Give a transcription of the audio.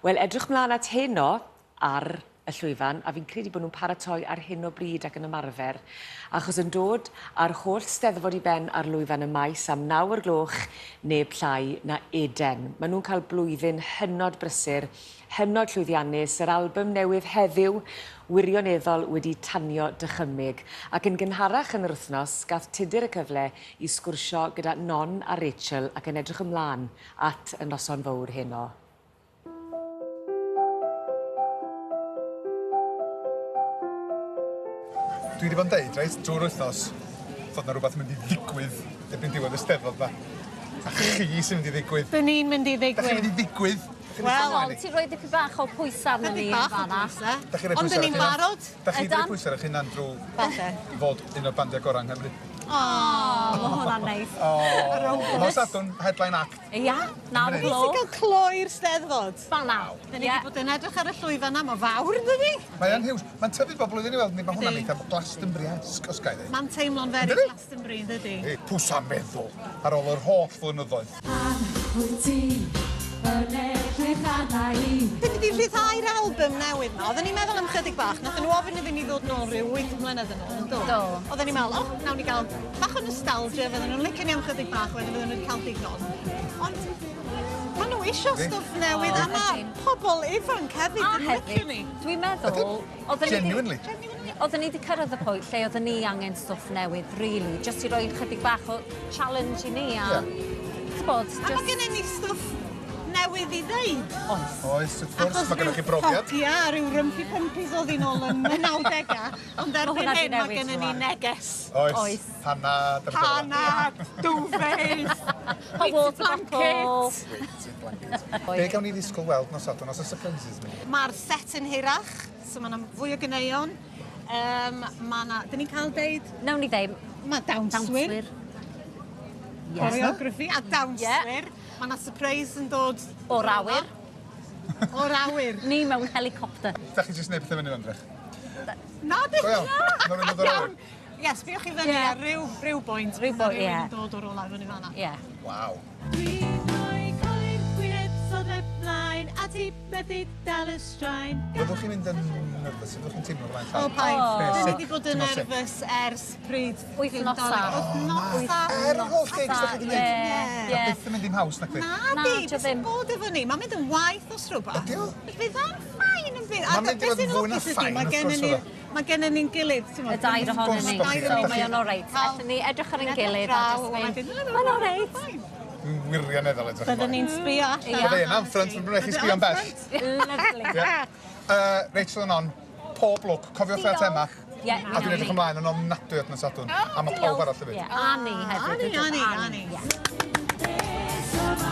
Wel, edrych mlaen at heno ar y llwyfan, a fi'n credu bod nhw'n paratoi ar hyn o bryd ac yn ymarfer, achos yn dod â'r holl Steddfod i ben ar lwyfan y maes am 9 o'r gloch, neb llai na Eden. Maen nhw'n cael blwyddyn hynod brysur, hynod llwyddiannus, yr albym newydd heddiw wirioneddol wedi tanio dychymyg. Ac yn gynharach yn yr wythnos, gath Tudur y cyfle i sgwrsio gyda Non a Rachel ac yn edrych ymlaen at y noson fowr heno. Dwi 'di bod yn deud reit drwy'r wythnos fod 'na rwbath yn mynd i ddigwydd erbyn diwedd y Steddfod 'ma. A chi sy'n mynd i ddigwydd. Dyn ni'n mynd i ddigwydd. 'Dach chi'n mynd i ddigwydd. Wel, ond ti'n rhoi dipyn bach o pwysa arnon ni yn fan'na. Dach chi'n rhoi Ond pwysa dyn ni'n barod. Dach chi'n rhoi pwysa ar eich hunan drwy Falle. fod un o'r bandiau gorau yng Nghymru. O, ma' hwnna'n neis. O, nos Sadwrn, headline act. Ia, 9 o'r gloch. Ti 'di ca'l cloi'r Steddfod. Fan'na. Dyn ni 'di bod yn edrych ar y llwyfan 'na, ma' fawr yndydi? Mae yn huge. Mae'n tyfu bob blwyddyn i weld, yndi? Mae hwnna'n eitha Glastonbury-esque, os ga i ddeud. Ma'n teimlo'n very Yndydi? Glastonbury, yndydi? Ei, pwsa meddwl ar ôl yr holl flynyddoedd. Pam wyt ti yn edrych arna i? Dyn ni 'di rhyddhau'r album newydd 'ma. Oedden ni'n meddwl am chydig bach. Nathon nhw ofyn iddyn ni ddod nôl rhyw 8 mlynedd yn ôl, yn do? Do. Oedden ni'n meddwl, o, nawn ni gael bach o nostalgia, fydden nhw'n licio ni am chydig bach, wedyn fydden nhw wedi cael digon. Ond maen nhw isio stwff newydd a mae pobl ifanc hefyd yn licio ni. Dwi'n meddwl... Oedden ni Genuinely. Oedden ni wedi cyrraedd y pwynt lle oedden ni angen stwff newydd, really, just i roi chydig bach o challenge i ni a... T'bod, A mae gennym ni stwff newydd i ddeud. Oes. Oes, wrth gwrs, mae gennych chi brofiad. Hogia, rhyw rumpy pumpies oedd hi nôl yn y 90au, ond erbyn hyn mae gennym ni neges. Oes. Oes. Panad. Panad, duvets, Hot water bottle. Weighted blanket. Be gawn ni ddisgwyl weld nos Sadwrn, os oes surprises mynd? Mae'r set yn hirach, so mae yna fwy o ganeuon. Um, mae yna, dyn ni'n cael deud? Nawn ni ddeud. Mae dawnswyr. Dawnswyr. Choreography a dawnswyr. Mae yna surprise yn dod. O'r awyr. O'r awyr. Ni mewn helicopter. Da chi jyst neud pethau fyny ymdrech? Na, dim. Go iawn. Mae rhywun yn dod o'r awyr. Ie, sbïwch i fyny ar ryw, ryw bwynt. Ryw bwynt, ie. Rhywun yn dod o'r ola fyny fan'na. Ie. Waw. Dwi'n rhoi colur gwyneb sodreb mlaen a ti methu dal y straen. Fyddwch chi'n mynd yn nervous? Fyddwch chi'n teimlo flaen llaw? O, paid. Be, Dyn ni sick? wedi bod yn Teimlo sick? nervous ers pryd. Wythnosa. Wythnosa. Er yr holl gigs da chi wedi gwneud? Ie. Mae byth yn mynd i'm haws, nacdi? Na Na, di, dio beth sy'n ddim. bod efo ni? Mae'n mynd yn waeth os rhywbeth. Ydi o? Fydd o'n fine yn fydd. Ma'n mynd i fod yn fwy na fine, Mae wrth gennym gwrs ni, fydda. mae gennym ni'n gilydd, ti'n Y dair ohonon ni. Gwrs So bo' chi. mae o'n oreit. Allen ni edrych ar ein gilydd a just mynd, mae'n oreit. Dwi'n wirioneddol edrych Byddwn ni'n sbio allan. Bydde yna yn ffrynt, mae'n rhaid chi sbio'n bell. Lovely. Ie. Rachel and Non, pob lwc, cofiwch ar thema. Ie, A dwi'n edrych ymlaen yn ofnadwy at nos Sadwrn. A mae pawb arall hefyd. Ie, a ni hefyd. A ni, a ni, a ni. Ie.